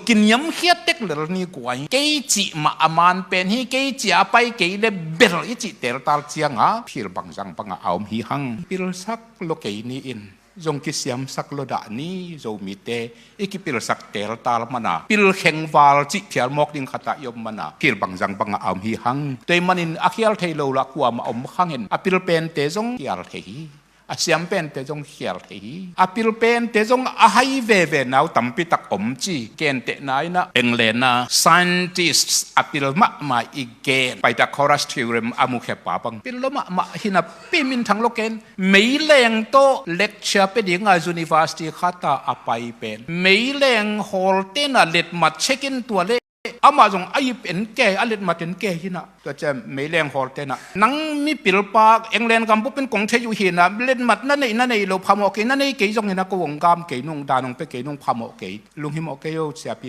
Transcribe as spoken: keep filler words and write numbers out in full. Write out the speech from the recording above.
kiniamkhiat tek lel ni guai. Kei cih mah a man pen hi, kei cih a pai kei le bel i cih teltal cianga phil bangzang banga a om hi hang. Pilsak lo kei ni in, zong kisiamsak lo dah ni. Zomite i kipilsak teltal mana, pilkhengval cih phialmawk ding khatah i om mana phil bangzang banga a om hi hang. Tua ahih manin a khial thei lo lah kuamah om khangin a pil pente zong khial thei hi. A siam pente zong khial thei hi. A pil pente zong a hai veve nau tampi tak om ci. Kentehna in ah England a scientists a pil mahmah i gen Pythagoras theorem a mukhepa bang pil lo mahmah hi napi minthang lo ken. Meileng tawh lecture pia dinga university khatah a pai pen meileng hawlte na letmat check in tua le amah zong a ip en ke, a letmat en ke hi na. Tua ciang meileng hawlte na, nang mipilpa England gam bupin kong thei uh hi na, letmat na neih na neih lo phamawh kei, na nei kei zong hi na, ko hong gam kei nung, dan hong pia kei nung phamawh kei, lunghimawh kei o, siapi